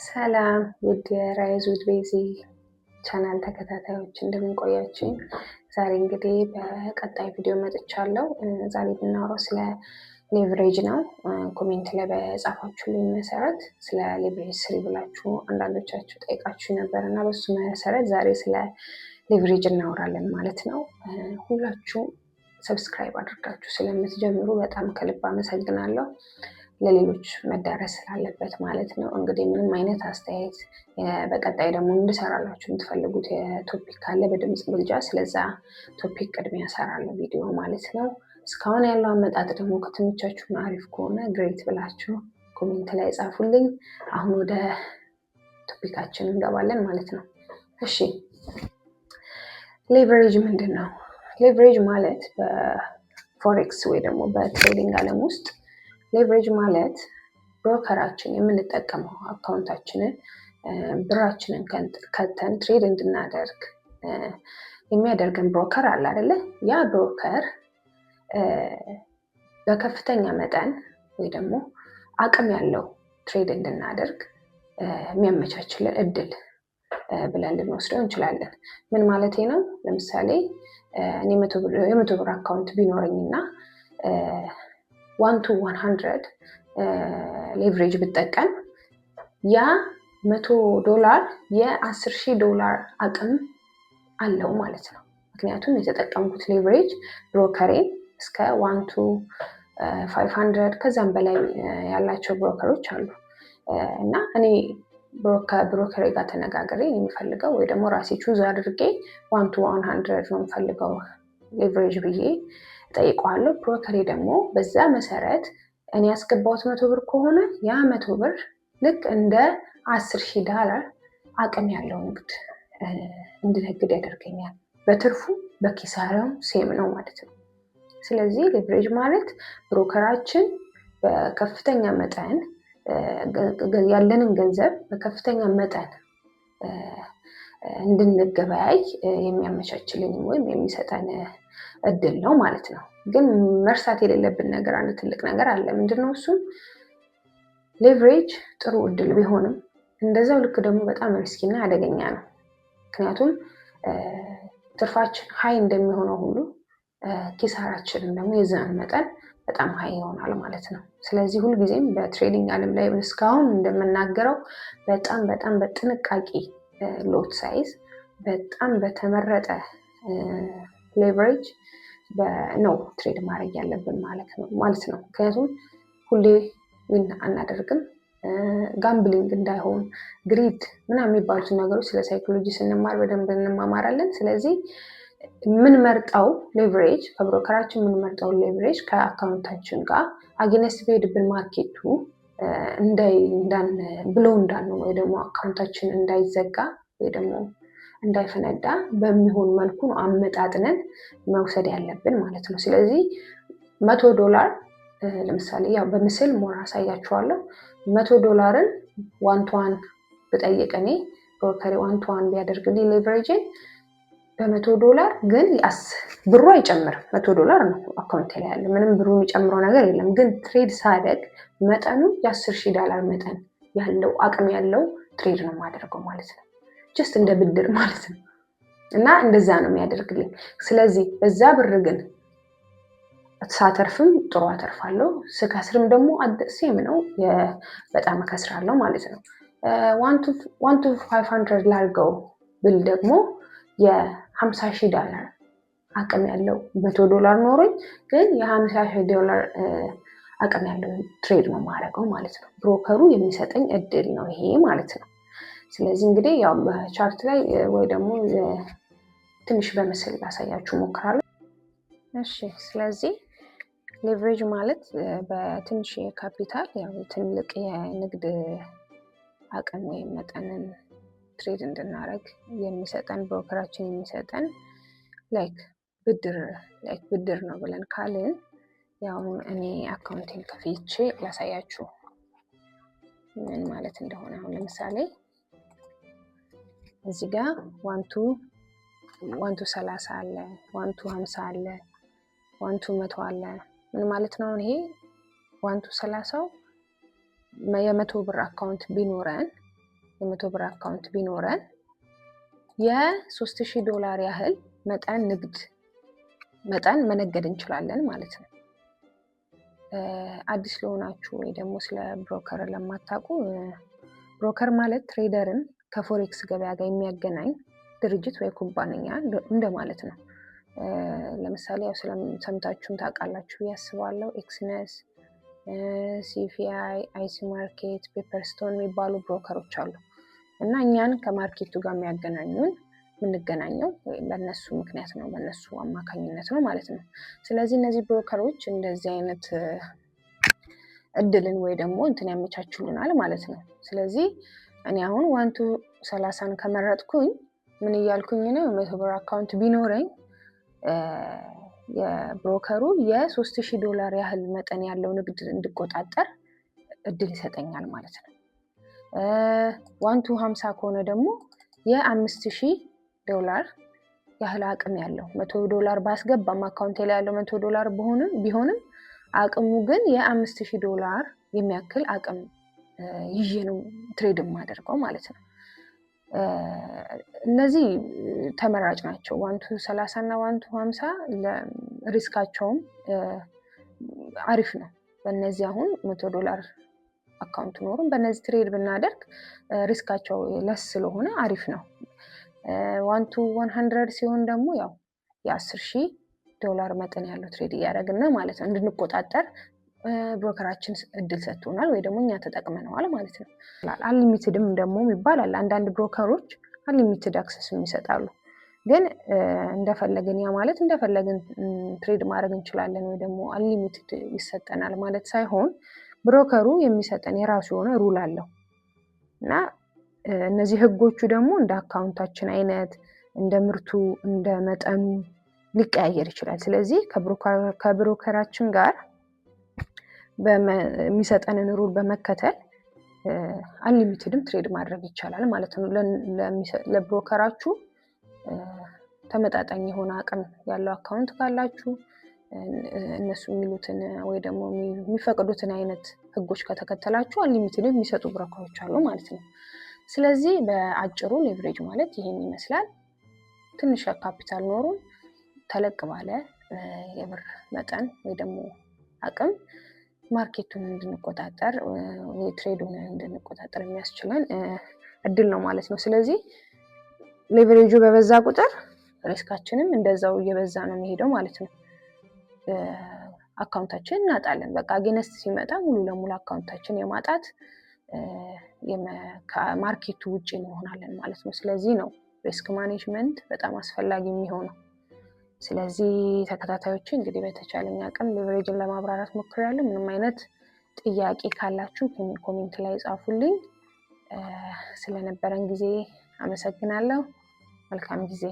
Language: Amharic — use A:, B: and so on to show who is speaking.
A: ሰላም ውድ የ Rise with ቤዚ ቻናል ተከታታዮች፣ እንደምን ቆያችሁ? ዛሬ እንግዲህ በቀጣይ ቪዲዮ መጥቻለሁ። ዛሬ የምናወራው ስለ leverage ነው። Comment ላይ በጻፋችሁልኝ መሰረት ስለ leverage ስሪ ብላችሁ አንዳንዶቻችሁ ጠይቃችሁ ነበር እና በሱ መሰረት ዛሬ ስለ leverage እናወራለን ማለት ነው። ሁላችሁም subscribe አድርጋችሁ ስለምትጀምሩ በጣም ከልብ አመሰግናለሁ። ለሌሎች መዳረስ ስላለበት ማለት ነው። እንግዲህ ምንም አይነት አስተያየት፣ በቀጣይ ደግሞ እንድሰራላችሁ የምትፈልጉት topic ካለ በድምፅ ብልጫ ስለዛ topic ቅድሚያ እሰራለሁ ቪዲዮ ማለት ነው። እስካሁን ያለው አመጣጥ ደግሞ ከተመቻችሁ፣ አሪፍ ከሆነ great ብላችሁ comment ላይ ጻፉልኝ። አሁን ወደ topic ኣችን እንገባለን ማለት ነው። እሺ፣ leverage ምንድን ነው? Leverage ማለት በ forex ወይ ደግሞ በ trading ዓለም ውስጥ leverage ማለት broker ኣችን የምንጠቀመው account ኣችንን፣ ብራችንን ከተን trade እንድናደርግ የሚያደርገን broker አለ አይደለ? ያ broker በከፍተኛ መጠን ወይ ደግሞ አቅም ያለው trade እንድናደርግ የሚያመቻችልን እድል ብለን ልንወስደው እንችላለን። ምን ማለት ነው? ለምሳሌ እኔ የ100 ብር account ቢኖረኝ እና 1 to 100 leverage ብጠቀም ያ 100 ዶላር የ10,000 ዶላር አቅም አለው ማለት ነው። ምክንያቱም የተጠቀምኩት leverage broker ኤን እስከ 1 to 500 ከዛም በላይ ያላቸው broker ኦች አሉ እና እኔ broker ኤ ጋር ተነጋግሬ የምፈልገው ወይ ደግሞ ራሴ choose አድርጌ 1 to 100 ነው የምፈልገው leverage ብዬ እጠይቀዋለሁ። Broker ኤ ደግሞ በዛ መሰረት እኔ ያስገባሁት 100 ብር ከሆነ ያ 100 ብር ልክ እንደ 10,000 ዳላር አቅም ያለው ንግድ እንድነግድ ያደርገኛል። በትርፉ በኪሳራው same ነው ማለት ነው። ስለዚህ leverage ማለት broker ኣችን በከፍተኛ መጠን ያለንን ገንዘብ በከፍተኛ መጠን እንድንገበያይ የሚያመቻችልን ወይም የሚሰጠን እድል ነው ማለት ነው። ግን መርሳት የሌለብን ነገር፣ አንድ ትልቅ ነገር አለ። ምንድነው እሱም? Leverage ጥሩ እድል ቢሆንም እንደዛው ልክ ደግሞ በጣም risky እና አደገኛ ነው። ምክንያቱም ትርፋችን high እንደሚሆነው ሁሉ ኪሳራችንም ደግሞ የዛን መጠን በጣም high ይሆናል ማለት ነው። ስለዚህ ሁልጊዜም በ trading ዓለም ላይ እስካሁን እንደምናገረው በጣም በጣም በጥንቃቄ lot size፣ በጣም በተመረጠ leverage ነው trade ማድረግ ያለብን ማለት ነው። ምክንያቱም ሁሌ win አናደርግም። Gambling እንዳይሆን፣ greed ምናምን የሚባሉትን ነገሮች ስለ psychology ስንማር በደንብ እንማማራለን። ስለዚህ የምንመርጠው leverage፣ ከ broker ኣችን የምንመርጠው leverage ከ account ኣችን ጋር against ቢሄድብን market ኡ እንዳን ብሎ እንዳንሆን ወይ ደግሞ account ኣችን እንዳይዘጋ ወይ ደግሞ እንዳይፈነዳ በሚሆን መልኩ ነው አመጣጥነን መውሰድ ያለብን ማለት ነው። ስለዚህ 100 ዶላር ለምሳሌ፣ ያው በምስል more አሳያችኋለሁ። 100 ዶላርን 1 to 1 ብጠይቅ፣ እኔ broker ኤ 1 to 1 ቢያደርግልኝ leverage ን በ100 ዶላር ግን ብሩ አይጨምርም። 100 ዶላር ነው account ላይ ያለ፣ ምንም ብሩ የሚጨምረው ነገር የለም። ግን trade ሳደርግ መጠኑ የ10,000 ዶላር መጠን ያለው አቅም ያለው trade ነው የማደርገው ማለት ነው። Just እንደ ብድር ማለት ነው። እና እንደዛ ነው የሚያደርግልኝ። ስለዚህ በዛ ብር ግን ሳተርፍም ጥሩ አተርፋለሁ፣ ስከስርም ደግሞ same ነው፣ በጣም እከስራለሁ ማለት ነው። 1 to 500 ላርገው ብል ደግሞ የ50,000 ዶላር አቅም ያለው፣ 100 ዶላር ኖሮኝ ግን የ50,000 ዶላር አቅም ያለው trade ነው የማደርገው ማለት ነው። Broker ኡ የሚሰጠኝ እድል ነው ይሄ ማለት ነው። ስለዚህ እንግዲህ ያው በ chart ላይ ወይ ደግሞ ትንሽ በምስል ላሳያችሁ እሞክራለሁ። እሺ፣ ስለዚህ leverage ማለት በትንሽ የካፒታል ያው ትልቅ የንግድ አቅም ወይም መጠንን trade እንድናደርግ የሚሰጠን፣ broker ኣችን የሚሰጠን like ብድር ነው ብለን ካልን፣ ያው እኔ account ኤን ከፍቼ ላሳያችሁ ምን ማለት እንደሆነ። አሁን ለምሳሌ እዚህ ጋር 1 to 30 አለ፣ 1 to 50 አለ፣ 1 to 100 አለ። ምን ማለት ነው? አሁን ይሄ 1 to 30ው የ100 ብር account ቢኖረን የ100 ብር account ቢኖረን የ3000 ዶላር ያህል መጠን ንግድ መጠን መነገድ እንችላለን ማለት ነው። አዲስ ለሆናችሁ ወይ ደግሞ ስለ broker ለማታውቁ፣ broker ማለት trader ን ከ forex ገበያ ጋር የሚያገናኝ ድርጅት ወይ ኩባንያ እንደማለት ነው። ለምሳሌ ያው ሰምታችሁም ታውቃላችሁ ብዬ አስባለሁ። Exness፣ CFI፣ IC Market፣ Pepperstone የሚባሉ broker ኦች አሉ እና እኛን ከ market ኡ ጋር የሚያገናኙን፣ የምንገናኘው በእነሱ ምክንያት ነው፣ በእነሱ አማካኝነት ነው ማለት ነው። ስለዚህ እነዚህ broker ኦች እንደዚህ አይነት እድልን ወይ ደግሞ እንትን ያመቻቹልናል ማለት ነው። ስለዚህ እኔ አሁን 1 to 30ን ከመረጥኩኝ ምን እያልኩኝ ነው? የ100 ብር account ቢኖረኝ የ broker ኡ የ3000 ዶላር ያህል መጠን ያለው ንግድ እንድቆጣጠር እድል ይሰጠኛል ማለት ነው። 1 to 50 ከሆነ ደግሞ የ5000 ዶላር ያህል አቅም ያለው፣ 100 ዶላር ባስገባም፣ account ኤ ላይ ያለው 100 ዶላር ቢሆንም አቅሙ ግን የ5000 ዶላር የሚያክል አቅም ይዤ ነው trade የማደርገው ማለት ነው። እነዚህ ተመራጭ ናቸው። 1 to 30 እና 1 to 50 risk ኣቸውም አሪፍ ነው። በእነዚህ አሁን 100 ዶላር account ኖሩን በእነዚህ trade ብናደርግ risk ኣቸው less ስለሆነ አሪፍ ነው። 1 to 100 ሲሆን ደግሞ ያው የ10,000 ዶላር መጠን ያለው trade እያደረግን ነው ማለት ነው። እንድንቆጣጠር broker ኣችን እድል ሰጥቶናል ወይ ደግሞ እኛ ተጠቅመነዋል ማለት ነው። Unlimited ም ደግሞ ይባላል። አንዳንድ broker ኦች unlimited access ይሰጣሉ። ግን እንደፈለግን፣ ያ ማለት እንደፈለግን trade ማድረግ እንችላለን ወይ ደግሞ unlimited ይሰጠናል ማለት ሳይሆን broker ኡ የሚሰጠን የራሱ የሆነ rule አለው እና እነዚህ ህጎቹ ደግሞ እንደ account ኣችን አይነት፣ እንደ ምርቱ፣ እንደ መጠኑ ሊቀያየር ይችላል። ስለዚህ ከ broker ኣችን ጋር የሚሰጠንን rule በመከተል unlimited ም trade ማድረግ ይቻላል ማለት ነው። ለ broker ኣችሁ ተመጣጣኝ የሆነ አቅም ያለው account ካላችሁ፣ እነሱ የሚሉትን ወይ ደግሞ የሚፈቅዱትን አይነት ህጎች ከተከተላችሁ unlimited የሚሰጡ broker ኦች አሉ ማለት ነው። ስለዚህ በአጭሩ leverage ማለት ይህን ይመስላል። ትንሽ ካፒታል ኖሩን ተለቅ ባለ የብር መጠን ወይ ደግሞ አቅም market ኡን እንድንቆጣጠር ወይ trade ኡን እንድንቆጣጠር የሚያስችለን እድል ነው ማለት ነው። ስለዚህ leverage ኡ በበዛ ቁጥር risk ኣችንም እንደዛው እየበዛ ነው የሚሄደው ማለት ነው። Account ኣችን እናጣለን። በቃ against ሲመጣ ሙሉ ለሙሉ account ኣችን የማጣት፣ ከ market ኡ ውጭ እንሆናለን ማለት ነው። ስለዚህ ነው risk management በጣም አስፈላጊ የሚሆነው። ስለዚህ ተከታታዮች፣ እንግዲህ በተቻለኝ አቅም leverage ን ለማብራራት ሞክሬያለሁ። ምንም አይነት ጥያቄ ካላችሁ comment ላይ ጻፉልኝ። ስለነበረን ጊዜ አመሰግናለሁ። መልካም ጊዜ።